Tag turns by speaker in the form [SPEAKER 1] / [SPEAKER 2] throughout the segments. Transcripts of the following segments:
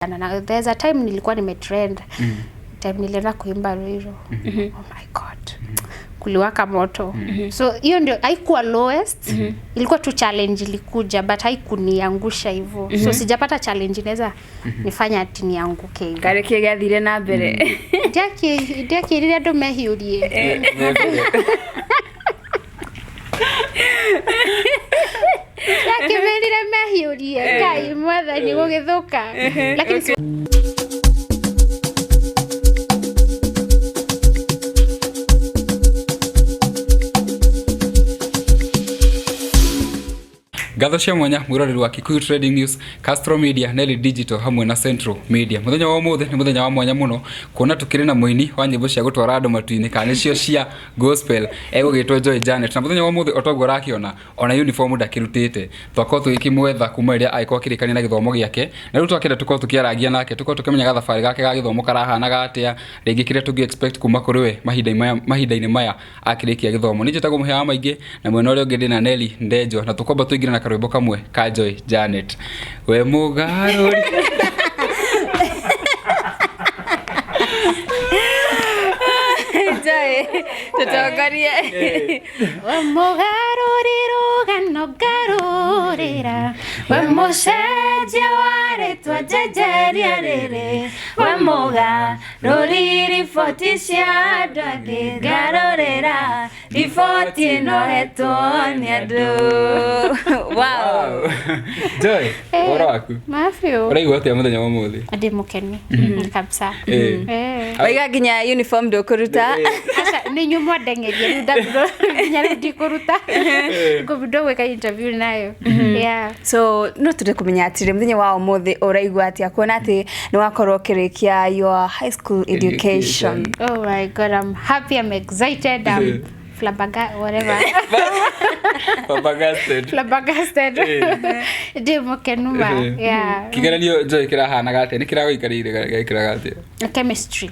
[SPEAKER 1] Na there's a time nilikuwa nimetrend, time nilienda kuimba Ruiru. Oh my God, kuliwaka moto. So hiyo ndio haikuwa lowest, ilikuwa tu challenge ilikuja, but haikuniangusha hivyo. So sijapata challenge inaweza nifanya ati nianguke hivyo.
[SPEAKER 2] Karä kä gäathire na mbere?
[SPEAKER 1] Ndiakĩrire andũ mehiũrie. Ndiakĩmerire mehiũrie, Ngai mwathani, gũgĩthũka, lakini
[SPEAKER 3] Ngatho cia mwanya mwiroreri wa Kikuyu Trading News, Castro Media, Nelly Digital hamwe na Central Media. Muthenya wa umuthi ni muthenya wa mwanya muno kuona tukiri na muini wa nyimbo cia gutwara andu matu-inĩ kana nĩcio cia gospel egũgĩtwo Joy Janet. Na muthenya wa umuthi otoguo ũrakiona ona uniform ndakĩrutĩte, twakorwo tũgĩkĩmwetha kuma rĩrĩa agĩkorwo akĩrĩkania na gĩthomo gĩake, na rĩu twakĩenda tũkorwo tũkĩarangia nake, tũkorwo tũkĩmenya gathabarĩ gake ga gĩthomo karahanaga atĩa, rĩngĩ kĩrĩa tũngĩ expect kuma kũrĩ we mahinda-inĩ maya akĩrĩkia gĩthomo. Niĩ njĩtagwo Mũhĩa wa Maingĩ, na mwena ũrĩa ũngĩ ndĩna Nelly Ndenjo, na tũkwamba tũingĩre na karwĩmbo kamwe ka Joy Janet, we mũgarũri.
[SPEAKER 2] Joy, tũtongorie.
[SPEAKER 1] We mũgarũri rũgano ngarũrĩra, we mũcenjia wa rĩtwa njenjeria rĩrĩ, we mũgarũri riboti cia andũ angĩ ngarũrĩra riboti ĩno hetwo nĩ andũ.
[SPEAKER 2] Wow.
[SPEAKER 3] Joy, ũhoro waku?
[SPEAKER 1] Mabiũ.
[SPEAKER 3] Ũraigua atĩa mũthenya wa ũmũthĩ?
[SPEAKER 1] Ndĩ mũkenu kabisa.
[SPEAKER 2] Waiga nginya uniform ndũkũruta?
[SPEAKER 1] Aca, nĩ inyuĩ mwandeng'eria rĩu, nginya rĩu ndikũruta, ngũbindwo gwĩka interview nayo, yeah.
[SPEAKER 2] So no tũrĩ kũmenya atĩrĩ, mũthenya wa ũmũthĩ ũraigua atĩa kuona atĩ nĩ wakorwo ũkĩrĩkia your high school education?
[SPEAKER 1] Oh my God, I'm happy, I'm excited, I'm whatever.
[SPEAKER 3] Flabbergasted.
[SPEAKER 1] Flabbergasted. Ndĩ mũkenu ma. Yeah.
[SPEAKER 3] Kĩgeranio, Joy, kĩrahanaga atĩa? Nĩ kĩragũikarĩire gĩkĩraga atĩa?
[SPEAKER 1] Chemistry.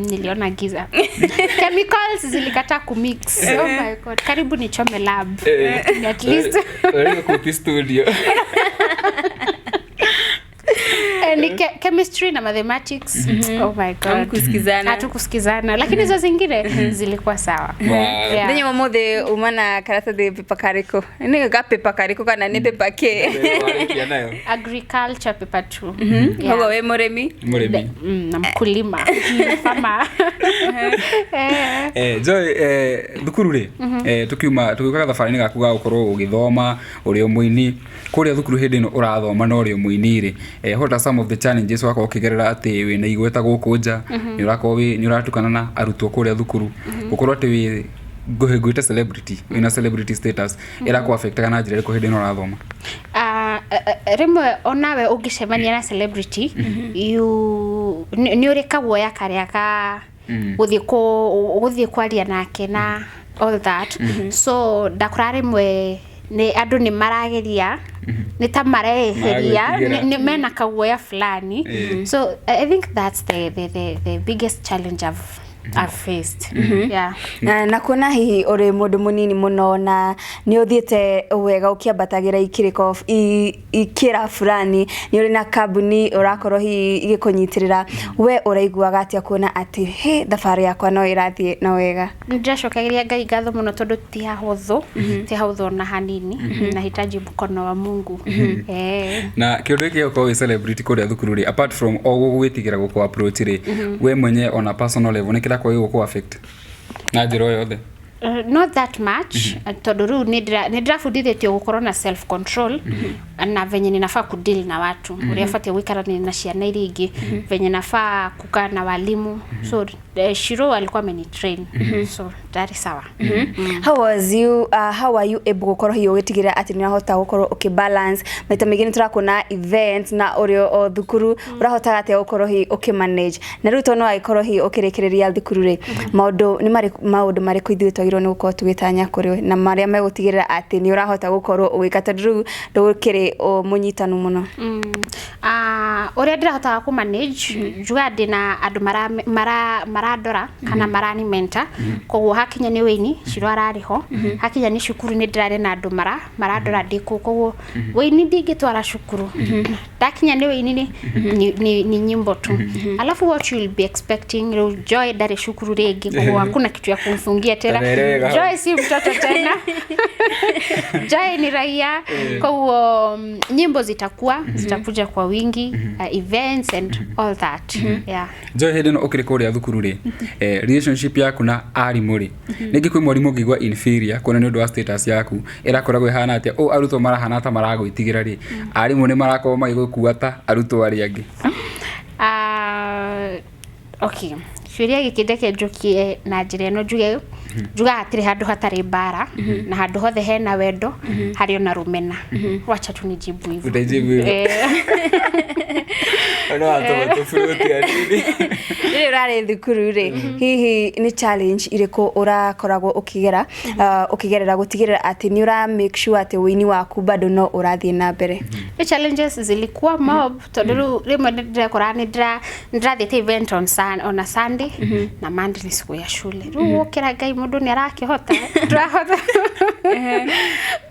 [SPEAKER 1] Niliona giza. Chemicals zilikataa kumix. Oh my God, karibu nichome lab. Lakini at least
[SPEAKER 3] Ũraigua kũu ti studio.
[SPEAKER 1] Ni chemistry na mathematics. Oh my God.
[SPEAKER 2] Hamkusikizana.
[SPEAKER 1] Hatukusikizana, lakini hizo zingine zilikuwa sawa.
[SPEAKER 3] Wow.
[SPEAKER 1] Yeah.
[SPEAKER 2] Mũthenya wa ũmũthĩ uma na karatathi paper karĩkũ? Nĩ ga paper karĩkũ kana nĩ paper kĩ?
[SPEAKER 3] Warĩkia nayo?
[SPEAKER 1] Agriculture paper 2. Yeah.
[SPEAKER 2] Koguo wĩ mũrĩmi?
[SPEAKER 3] Mũrĩmi.
[SPEAKER 1] Na mkulima, farmer.
[SPEAKER 3] Joy, thukuru rĩ, tukiuma tũgĩũka gathabarĩ-inĩ gaku ga gũkorwo ũgĩthoma ũrĩ o mũini kũrĩa thukuru, hĩndĩ ĩno ũrathoma na ũrĩ o mũini rĩ, what are some of the challenges wakorwo ũkĩgerera atĩ wĩna igweta gũkũ nja, nĩ ũrakorwo nĩ ũratukana na arutwo kũrĩa thukuru, gũkorwo atĩ wĩ ngwĩte celebrity, wĩna celebrity status ĩrakũ affectaga na njĩra ĩrĩkũ hĩndĩ ĩno ũrathoma?
[SPEAKER 1] Ah, rĩmwe onawe ũngĩcemania na celebrity, you nĩ ũrĩ kaguoya karĩa ka gũthiĩ kwaria nake na all that. So ndakora rĩmwe nĩ andũ nĩ marageria, nĩ ta mareheria.
[SPEAKER 3] Maragwĩtigĩra.
[SPEAKER 1] Nĩ mena kaguoya fulani. So I think that's the biggest challenge I've faced, yeah.
[SPEAKER 2] Na kuona hihi ũrĩ mũndũ mũnini mũno na nĩ ũthiĩte wega ũkĩambatagĩra ikĩrĩko ikĩra fulani, nĩ ũrĩ na kambuni ũrakorwo hihi igĩkũnyitĩrĩra, we ũraiguaga atĩa kuona atĩ he thabarĩ yakwa no ĩrathiĩ na wega?
[SPEAKER 1] Nĩndĩracokagĩria Ngai ngatho mũno tondũ ti hahũthũ, ti hahũthũ ona hanini. Nahitaji mkono wa Mungu.
[SPEAKER 3] Na kĩũndũ gĩkĩ gĩgũkorwo wĩ celebrity kũrĩa thukuru rĩ, apart from o gũgwĩtigĩra gũkũ approach rĩ, we mwenye ona personal level nĩ kĩrakorwo gĩgũkũ affect na njĩra o yothe?
[SPEAKER 1] Not that much, tondũ rĩu nĩ ndĩrabundithĩtio gũkorwo na self control na venye ninafaa kudeal na watu, ũrĩa batiĩ gũikarania na ciana iria ingĩ, venye nafaa kukaa na walimu. So Shiro alikuwa amenitrain, so tayari sawa.
[SPEAKER 2] How are you able gũkorwo hihi ũgĩtigĩrĩra atĩ nĩ ũrahota gũkorwo ũkĩbalance? Maita maingĩ nĩ tũrakuona events na ũrĩ o thukuru, ũrahotaga atĩa gũkorwo hihi ũkĩmanage? Na rĩu tondũ no agĩkorwo hihi ũkĩrĩkĩrĩria thukuru rĩ, maũndũ nĩ marĩkũ, maũndũ marĩkũ ithuĩ twagĩrĩirwo nĩ gũkorwo tũgĩtanya kũrĩ we na marĩa megũtigĩrĩra atĩ nĩ ũrahota gũkorwo ũgĩka, tondũ rĩu ndũkĩrĩ o mũnyitanu mũno?
[SPEAKER 1] Ah, ũrĩa ndĩrahotaga kũ manage, njugaga ndĩna andũ marandora kana marani mentor, koguo Hakinya nĩ wĩini, Ciro ararĩ ho. Hakinya nĩ cukuru, nĩ ndĩrarĩ na andũ marandora ndĩ kũu. Koguo wĩini ndingĩtwara cukuru. Ndakinya nĩ wĩini ni nyimbo tu. Alafu what you will be expecting, rĩu Joy ndarĩ cukuru rĩngĩ, koguo hakuna kitu ya kumfungia tena.
[SPEAKER 3] Tamerega.
[SPEAKER 1] Joy si mtoto tena, Joy ni raia. Koguo nyimbo zitakuja kwa wingi, events and all that, yeah.
[SPEAKER 3] Joy, hĩndĩ ĩno ũkĩrĩ kũrĩa thukuru rĩ, relationship yaku na arimũ rĩ, rĩngĩ kwĩ mwarimũ ũngĩigua inferior kuona nĩ ũndũ wa status yaku, ĩrakoragwo ĩhana atĩa? Ũ arutwo marahana ta maragwĩtigĩra rĩ, arimũ nĩ marakorwo magĩgũkua ta arutwo arĩa angĩ?
[SPEAKER 1] Okay, ciũria gĩkĩ ndeke njũkie na njĩra ĩno. Njuge, njugaga hatirĩ handũ hatarĩ mbara, na handũ hothe hena wendo harĩ ona rũmena. Wacha tu nijibu hivyo.
[SPEAKER 3] Utajibu hivyo.
[SPEAKER 1] Eh.
[SPEAKER 3] No watũma tũburuti hanini.
[SPEAKER 2] Rĩrĩa ũrarĩ thukuru rĩ, hihi nĩ challenge irĩkũ ũrakoragwo ũkĩgera ũkĩgerera gũtigĩrĩra atĩ nĩ ũra make sure atĩ wĩini waku bado no ũrathiĩ na mbere?
[SPEAKER 1] The challenges zilikuwa mob, tondũ rĩu rĩmwe nĩ ndĩrekora nĩ ndĩrathiĩte event on a Sunday, na Monday ni siku ya shule. Rĩu wokĩra, Ngai, mũndũ nĩ arakĩhota, ndĩrahota,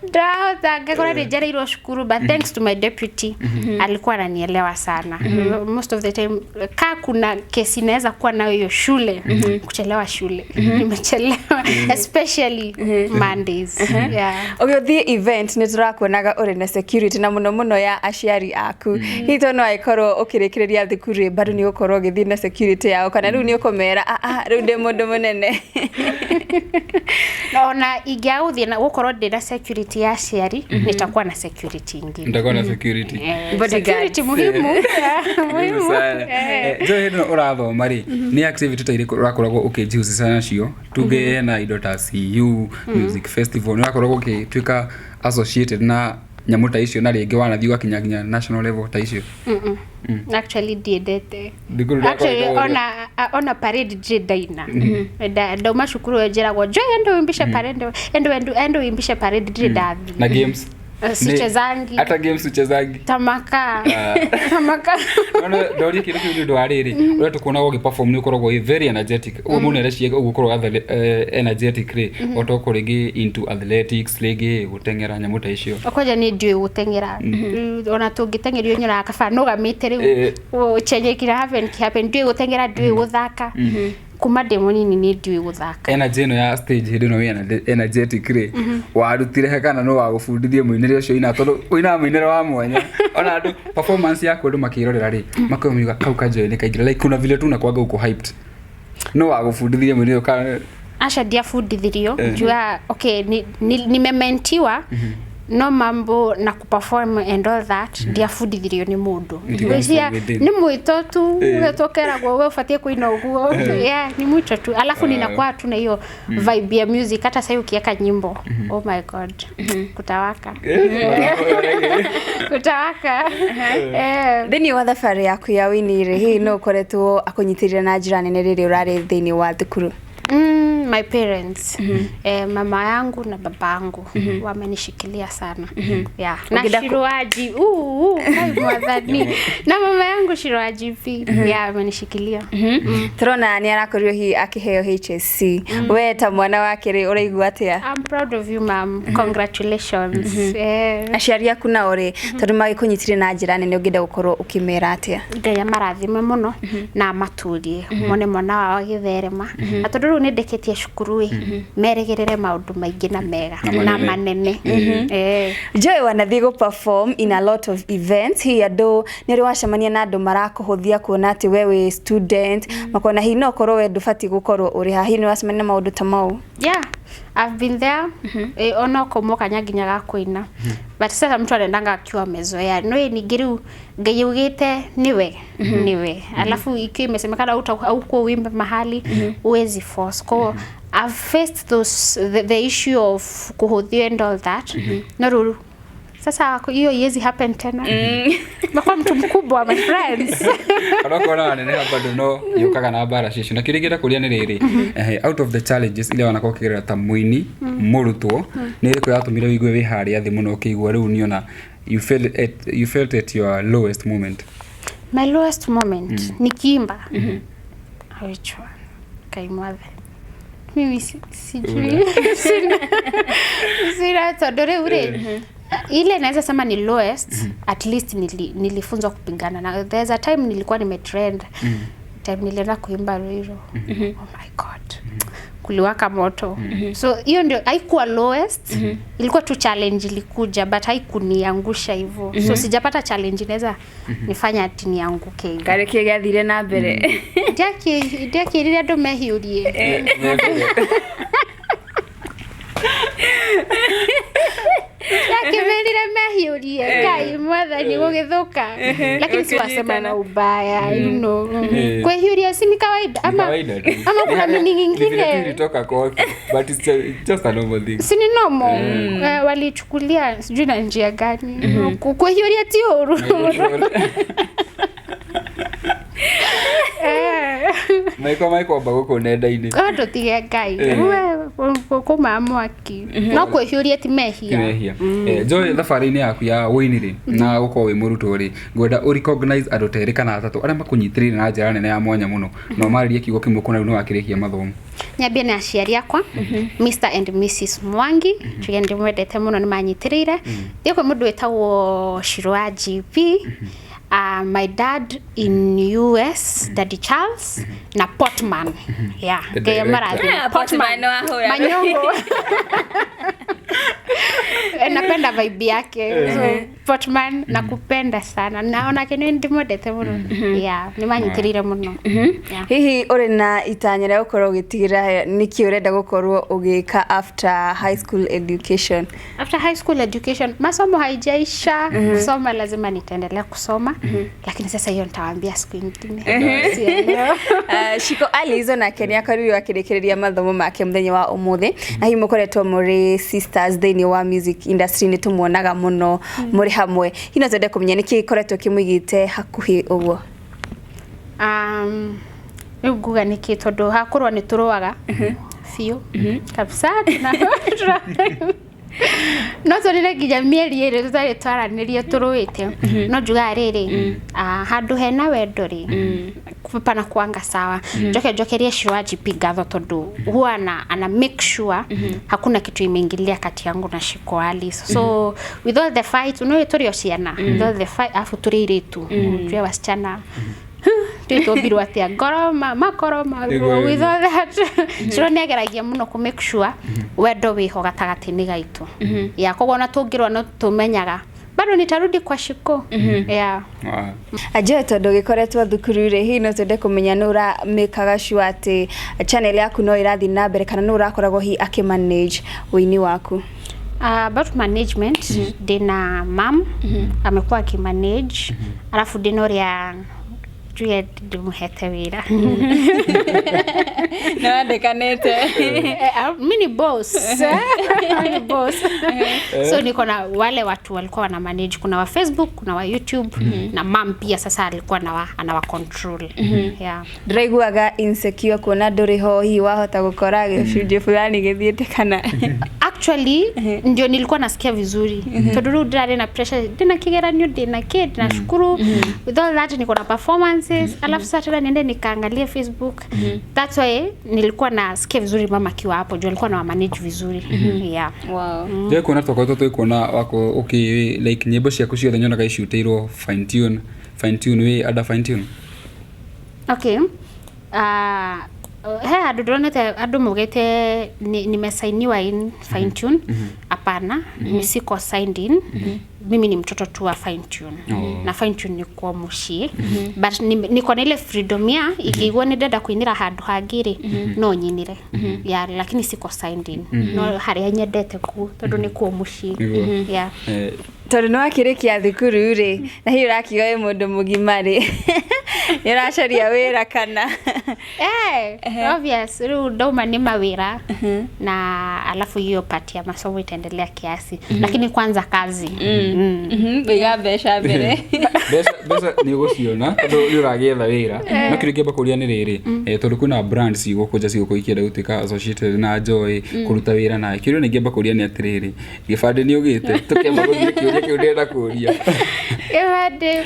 [SPEAKER 1] ndĩrahota, ngakora nĩ njereirwo cukuru. But thanks to my deputy, alikuwa ananielewa sana most of the time. Kaa kuna kesi inaweza kuwa nayo hiyo shule, kuchelewa shule, nimechelewa, especially Mondays, yeah.
[SPEAKER 2] Ũgĩthiĩ event nĩ tũrakuonaga ũrĩ na security, na mũno mũno ya aciari aku. Hihi to no angĩkorwo ũkĩrĩkĩrĩria thukuru rĩ, bado nĩ ũgũkorwo ũgĩthiĩ na security yao, kana rĩu nĩ ũkũmera, "Ah, ah, rĩu ndĩ mũndũ mũnene"?
[SPEAKER 1] Na ona ingĩaga gũthiĩ na gũkorwo ndĩ na security ya aciari, nitakuwa na security ingine.
[SPEAKER 3] Nitakuwa na security.
[SPEAKER 1] Eh,
[SPEAKER 2] Bodyguards.
[SPEAKER 1] security muhimu. Yeah, muhimu.
[SPEAKER 3] Sana.
[SPEAKER 1] Eh.
[SPEAKER 3] Joy, hĩndĩ ĩno ũrathoma rĩ, nĩ activity ta irĩkũ ũrakoragwo ũkĩjihusisha nacio? Tuge na indo ta CU music festival, nĩ ũrakoragwo ũgĩtuĩka associated na nyamũ ta icio, na rĩngĩ wanathiĩ ũgakinya nginya national level ta icio?
[SPEAKER 1] Actually ndiendete.
[SPEAKER 3] Thukuru ndĩrakorwo
[SPEAKER 1] Actually,
[SPEAKER 3] ĩkoragwo-
[SPEAKER 1] ona parade ndirĩ ndaina. Ndauma cukuru njĩragwo, "Joy, enda uimbishe parade, enda uimbishe parade." Ndirĩ ndathiĩ.
[SPEAKER 3] Na games?
[SPEAKER 1] Sichezangi.
[SPEAKER 3] Hata games uchezangi?
[SPEAKER 1] Tamaka tamaka.
[SPEAKER 3] Nona ndoria kĩndũ kĩu nĩ ũndũ wa rĩrĩ, ũrĩa tũkuonaga ũgĩ perform nĩ ũkoragwo wĩ very energetic ũguo mũndũ nĩareciria ũguo ũkoragwo energetic rĩ, otokorwo rĩngĩ into athletics, rĩngĩ gũteng'era, nyamũ ta icio.
[SPEAKER 1] Kwanja nĩ ndiũĩ gũteng'era. Ona tũngĩteng'erio nyonaga kaba nũgamĩte rĩu. Chenye kira happen ki happen. Ndiũĩ gũteng'era, ndiũĩ gũthaka. Kuma ndĩ mũnini nĩ ndiũĩ gũthaka.
[SPEAKER 3] Energy ĩno ya stage hĩndĩ ĩno wĩ energetic rĩ, warutire he kana no wagũbundithie mũinĩre ũcio ũinaga? Tondũ ũinaga mũinĩre wa mwanya, ona andũ performance yaku andũ makĩrorera rĩ, makoiga kau ka Joy nĩ kaingĩra, like kuna vile tu unakuwaga uko hyped. No wagũbundithirie mũinĩre ũyũ kana?
[SPEAKER 1] Aca, ndiabundithirio. Njuga okay, nimementiwa, no mambo na kuperform and all that ndiabundithirio nĩ mũndũ.
[SPEAKER 3] It comes
[SPEAKER 1] Ngwĩciria
[SPEAKER 3] from within.
[SPEAKER 1] nĩ mwĩto tu tũkeragwo we ũbatiĩ kũina ũguo. Yeah, ni mwito tu, alafu ninakuwa tu na hiyo vibe ya music. Hata sasa ukiweka nyimbo, oh my God, kutawaka, kutawaka, eh.
[SPEAKER 2] Thĩinĩ wa thabarĩ yaku ya wĩini rĩ, hihi no ũkoretwo akũnyitĩrĩra na njĩra nene rĩrĩa ũrarĩ thĩinĩ wa thukuru?
[SPEAKER 1] My parents, mama yangu na baba yangu wamenishikilia sana, yeah. Na Shiroaji, Ngai mwathani, na mama yangu Shiroaji P, yeah, amenishikilia.
[SPEAKER 2] Tũrona nĩ arakorirwo hihi akĩheo HSC. We ta mwana wake rĩ, ũraigua atĩa?
[SPEAKER 1] I'm proud of you, ma'am. Congratulations.
[SPEAKER 2] Aciari aku nao rĩ, tondũ magĩkũnyitire na njĩra nene, ũngĩenda gũkorwo ũkĩmera atĩa?
[SPEAKER 1] Ngai amarathime mũno na amaturie mone mwana wao agĩtherema, na tondũ rĩu nĩ ndĩkĩtie cukuru ĩ, merĩgĩrĩre maũndũ maingĩ na mega
[SPEAKER 3] Na
[SPEAKER 1] na
[SPEAKER 3] manene.
[SPEAKER 1] manene.
[SPEAKER 2] Joy, wanathiĩ gũ perform in a lot of events. Hihi andũ nĩ ũrĩ wacemania na andũ marakũhũthia kuona atĩ we wĩ student, makona hihi no ũkorwo we ndũbatiĩ gũkorwo ũrĩ haha? Hihi nĩ wacemania na maũndũ ta mau?
[SPEAKER 1] Yeah, I've been there. Ona okorwo kanya nginya ga kũina, but sasa mtu anaendanga akiwa amezoea. No ningĩ rĩu Ngai augĩte niwe, alafu ikiwa imesemekana haukuwa uimbe mahali, huwezi force. Kwa I've faced the issue of kuhudhio and all that, no rĩu sasa hiyo iwezi happen tena. Mekuwa mtu mkubwa, my friends.
[SPEAKER 3] Onokorwo waneneha bado no yũkaga na mbara ciacio. Na kĩrĩa ingĩenda kũria nĩ rĩrĩ, out of the challenges iria wanakorwo ũkĩgerera ta mũini mũrutwo, nĩ ĩrĩkũ yatũmire wĩigue wĩ harĩa thĩ mũno, ũkĩigua rĩu niona you felt at your lowest moment?
[SPEAKER 1] My lowest moment nikiimba, which one? Kai mwathe. Mimi sijui. Sina tondũ rĩu rĩ, ile naweza sema ni lowest, at least nilifunzwa kupigana na. There's a time nilikuwa nimetrend, time nilienda kuimba Ruiru. Oh my God, kuliwaka moto. So hiyo ndio haikuwa lowest, ilikuwa tu challenge ilikuja, but haikuniangusha hivyo. So sijapata challenge inaweza nifanya ati nianguke hivyo.
[SPEAKER 2] Karä kä gäathire na mbere?
[SPEAKER 1] Ndiakĩrire andũ mehiũrie. Ndiakĩmerire mehiũrie, Ngai mwathani, gũgĩthũka, lakini siwasema na ubaya. Kwĩhiũria si ni kawaida?
[SPEAKER 3] Ni
[SPEAKER 1] Ama
[SPEAKER 3] kawaida tu.
[SPEAKER 1] ama kuna meaning
[SPEAKER 3] Ni vile tu
[SPEAKER 1] ingine?
[SPEAKER 3] ilitoka kwake, but it's just a normal thing.
[SPEAKER 1] Si ni normal? Eh, walichukulia sijui na njia gani. Kwĩhiũria ti ũru. Eh.
[SPEAKER 3] Maiko maikomba gũkũ nenda-inĩ.
[SPEAKER 1] No tũtige Ngai.
[SPEAKER 3] Eh.
[SPEAKER 1] We, kũmaa mwaki no kwĩhiũria ti mehia.
[SPEAKER 3] Kimehia. Eh, Joy, thabarĩ-inĩ yaku ya wũini rĩ na gũkorwo wĩ mũrutwo rĩ, ngwenda ũ recognize andũ ta erĩ kana atatũ arĩa makũnyitĩrĩire na njĩra nene ya mwanya mũno, na ũmarĩrie kiugo kĩmwe kuona rĩu nĩ wakĩrĩkia mathomo.
[SPEAKER 1] Nyambie na aciari akwa, Mr and Mrs Mwangi, tuge ndimwendete mũno, nĩ manyitĩrĩire. Thiĩ kwĩ mũndũ wĩtagwo Shiro wa GP, my dad in US, Daddy Charles, na Portman, yeah.
[SPEAKER 3] The
[SPEAKER 1] Ngai
[SPEAKER 3] director.
[SPEAKER 1] amarathime.
[SPEAKER 2] Ah, Portman wahũra.
[SPEAKER 1] Manyongo. Eh, napenda vibe yake. So Portman, nakupenda sana, naona ke nĩ ndimwendete mũno. Yeah, nĩ manyitĩrĩire mũno. Yeah.
[SPEAKER 2] Hihi ũrĩ na itanya rĩa gũkorwo ũgĩtigĩra nĩkĩ ũrenda gũkorwo ũgĩka after high school education?
[SPEAKER 1] After high school education, masomo haijaisha. Kusoma lazima nitaendelea kusoma, lakini sasa hiyo nitawaambia siku ingine. Sielewa.
[SPEAKER 2] Shiko Ali nake nĩ akorirwo akĩrĩkĩrĩria mathomo make mũthenya wa ũmũthĩ, na hihi mũkoretwo mũrĩ sisters thĩinĩ wa music industry, nĩ tũmuonaga mũno mũrĩ hamwe. Hihi no twende kũmenya nĩkĩ gĩkoretwo kĩmũigĩte hakuhĩ ũguo?
[SPEAKER 1] Rĩu nguga nĩkĩ? Tondũ hakorwo nĩ tũrũaga biũ kabisa, no tũrire nginya mĩeri 2 tũtarĩ twaranĩria tũrũĩte. No njugaga rĩrĩ, handũ hena wendo rĩ, pana kuanga sawa. Njoke njokerie Shiro GP ngatho tondũ huwa ana make sure hakuna kitu imeingilia kati yangu na Shiko Alice. So with all the fights, unawe tũrĩ o ciana, with all the fight, afu tũrĩ airĩtu, tũrĩ wasichana, twĩtũmbirwo atĩa ngoro makoro
[SPEAKER 3] Nĩguo,
[SPEAKER 1] with all that, Shiro nĩ ageragia mũno kũ make sure wendo wĩho gatagatĩ-inĩ gaitũ. Ya koguo ona tũngĩrwo no tũmenyaga bado nitarudi kwa Shiko, yeah.
[SPEAKER 3] Wow.
[SPEAKER 2] Ajoe, tondũ gĩkoretwo thukuru rĩ, hihi no twende kũmenya nĩ ũramĩkaga sure atĩ channel yaku no ĩrathiĩ na mbere, kana nĩ ũrakoragwo hihi akĩmanage ũini waku?
[SPEAKER 1] About management, ndina mam amekuwa akimanage, alafu ndina ũrĩa njuge ndĩmũhete wĩra.
[SPEAKER 2] Nĩ wandĩkanĩte?
[SPEAKER 1] Mi ni boss. Mi ni boss, so niko na wale watu walikuwa wana manage. Kuna wa Facebook, kuna wa YouTube, na mam pia sasa alikuwa anawa control, yeah.
[SPEAKER 2] Ndĩraiguaga insecure kuona ndũrĩ ho, hihi wahota gũkora gĩcunjĩ fulani gĩthiĩte kana?
[SPEAKER 1] Actually ndio nilikuwa nasikia vizuri, tondu riu ndirarĩ na pressure, ndina kigeranio, ndina ki, ndina shukuru. With all that, niko na performances, alafu sasa tena niende nikaangalie Facebook? That's why nilikuwa nasikia vizuri mama akiwa hapo, juu alikuwa na manage vizuri, yeah.
[SPEAKER 2] Wow.
[SPEAKER 3] Njũĩ kuona twakoretwo twĩkuona wako ũkĩ like nyĩmbo ciaku ciothe nyonaga icutĩirwo fine tune, fine tune, wĩ under fine tune.
[SPEAKER 1] Okay, he handũ ndĩronete andũ maugĩte nimesainiwa in fine tune. Hapana, mm siko signed in. Mimi ni mtoto tu wa fine tune.
[SPEAKER 3] Oh.
[SPEAKER 1] Na fine tune ni kwa mũciĩ, but niko na ile freedom ya ingĩigua nĩ ndenda kũinĩra handũ hangĩ rĩ, no nyinĩre ya, lakini siko signed in, no harĩa nyendete kuo tondũ nĩ kuo mũciĩ.
[SPEAKER 3] Nĩguo.
[SPEAKER 1] Yeah.
[SPEAKER 3] Eh,
[SPEAKER 2] Tondũ nĩ wakĩrĩkia thukuru rĩ, na hihi ũrakiuga wĩ mũndũ mũgima rĩ, nĩ ũracaria wĩra kana?
[SPEAKER 1] Eh, obvious, rĩu ndauma nĩ mawĩra, na alafu hiyo part ya masomo itaendelea kiasi, lakini kwanza kazi.
[SPEAKER 2] Wĩiga mbeca mbere.
[SPEAKER 3] Mbeca nĩ ũgũciona tondũ nĩ ũragĩetha wĩra, no kĩrĩa ingĩamba kũria nĩ rĩrĩ, tondũ kwĩna brands igũkũ nja cigũkũ ikĩenda gũtuĩka associated na Joy kũruta wĩra nawe, kĩũria nĩ ingĩamba kũria nĩ atĩrĩrĩ, gĩbandĩ nĩ ũgĩte? Tũkĩamba gũthiĩ kĩũria kĩu ndĩrenda kũria.
[SPEAKER 1] Gĩbandĩ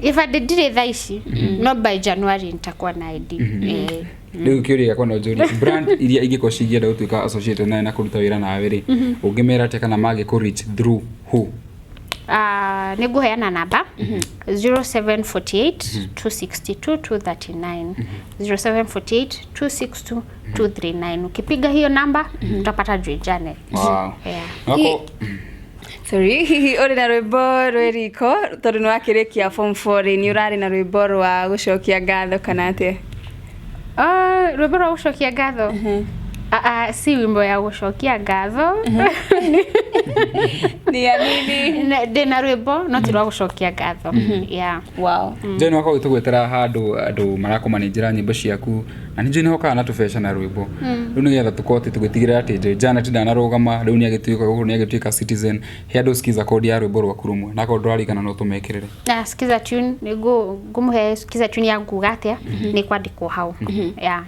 [SPEAKER 1] Gĩbandĩ ndirĩ thaa ici, no by January nitakuwa na ID. Eh.
[SPEAKER 3] Rĩu kĩũria gĩakwa no njũrie, brand iria ingĩkorwo cingĩenda gũtuĩka associated nawe na kũruta wĩra nawe rĩ, ũngĩmera atĩa kana mangĩkũ reach through who?
[SPEAKER 1] Nĩ ngũheana namba 0748 262 239, 0748 262 239. Ukipiga hiyo namba utapata Joy Janet. Yeah.
[SPEAKER 3] Wako
[SPEAKER 2] Sorry, hihi ũrĩ na rwĩmbo rwĩ riko tondũ nĩ wakĩrĩkia form 4 rĩ, nĩ ũrarĩ na rwĩmbo rwa gũcokia ngatho kana atĩa?
[SPEAKER 1] Ah, rwĩmbo rwa gũcokia ngatho? Ah, ah, si wimbo ya gũcokia ngatho.
[SPEAKER 2] Nĩ ya nini?
[SPEAKER 1] Ndĩna rwĩmbo no ti rwa gũcokia ngatho, yeah.
[SPEAKER 3] Joy, nĩ wakorwo ũgĩtũgwetera handũ andũ marakũmanĩnjĩra nyĩmbo ciaku, na nĩ njũĩ nĩ hokaga na tũbeca na rwĩmbo rĩu, nĩgetha tũkorwo atĩ tũgĩtigĩrĩra atĩ Joy Janet ndanarũgama, rĩu nĩ agĩtuĩka gũkũ, nĩ agĩtuĩka citizen, he andũ skiza code ya rwĩmbo rwaku rũmwe, na akorwo ndũrarikana no tũmekĩrĩre.
[SPEAKER 1] Na skiza tune nĩ ngũmũhe skiza tune ya nguga atĩa, nĩ kwandĩkwo hau, yeah.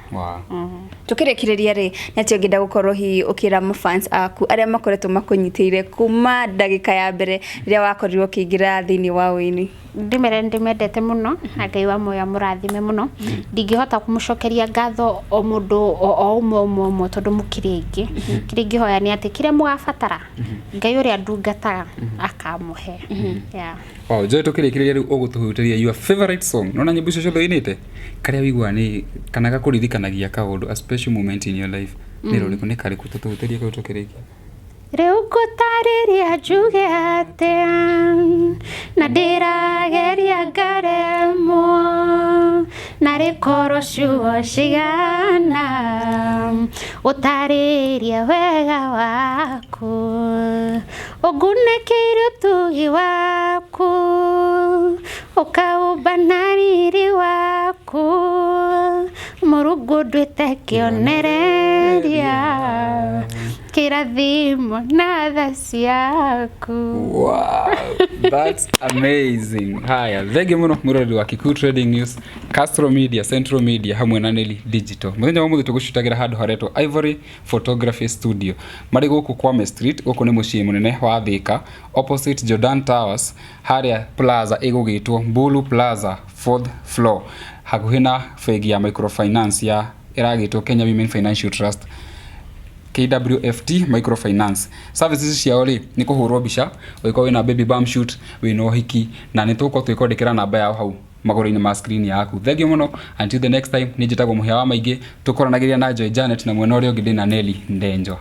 [SPEAKER 2] Tũkĩrĩkĩrĩria rĩ, nĩ atĩ ũngĩenda gũkorwo hihi ũkĩra mafans aku arĩa makoretwo makũnyitĩire kuma ndagĩka ya mbere rĩrĩa wakorirwo ũkĩingĩra thĩinĩ wa ũini?
[SPEAKER 1] Ndĩmere ndĩmendete mũno, na Ngai wa muoyo amũrathime mũno. Ndingĩhota kũmũcokeria ngatho o mũndũ o ũmwe ũmwe ũmwe tondũ mũkĩrĩ aingĩ. Kĩrĩa ingĩhoya nĩ atĩ kĩrĩa mũgabatara, Ngai ũrĩa ndungataga akamũhe, yeah.
[SPEAKER 3] Wow, Joy, tũkĩrĩkĩrĩria rĩu ũgũtũhutĩria your favorite song. Nona nyĩmbo icio ciothe ũinĩte, karĩa wĩiguaga nĩ kana gakũririkanagia kaũndũ, a special moment in your life, nĩ rũrĩkũ, nĩ karĩkũ? Tũtũhutĩrie kau tũkĩrĩkia.
[SPEAKER 1] Rĩu ngũtarĩria njuge atĩa, na ndĩrageria ngaremwo, na rĩkorwo ciugo cigana ũtarĩrie wega waku, ũngunĩkĩire ũtugi waku, ũkaũmba na riri waku, Mũrungu nduĩte kĩonereria, kĩrathimo na tha ciaku.
[SPEAKER 3] Wow, that's amazing. Haya, thengi mũno mwĩroreri wa Kikuyu Trading News, Castro Media, Central Media hamwe na Nelly Digital. Mũthenya wa ũmũthĩ tũgũcutagĩra handũ haretwo Ivory Photography Studio. Marĩ gũkũ Kwame Street, gũkũ nĩ mũciĩ mũnene wa Thika, opposite Jordan Towers, harĩa plaza ĩgũgĩtwo Mbulu Plaza, fourth floor, hakuhĩ na bengi ya microfinance ya ĩragĩtwo Kenya Women Financial Trust, KWFT Microfinance. Services ciao rĩ, nĩ kũhũrwo mbica, ũngĩkorwo wĩna baby bump shoot, wĩna ũhiki, na nĩ tũgũkorwo twĩkwandĩkĩra namba yao hau magũrũ-inĩ ma screen yaku. Thank you mũno, until the next time. Nĩ njĩtagwo Mũhĩa wa Maingĩ, tũkoranagĩria na Joy Janet, na mwena ũrĩa ũngĩ ndĩna Nelly Ndenjwa.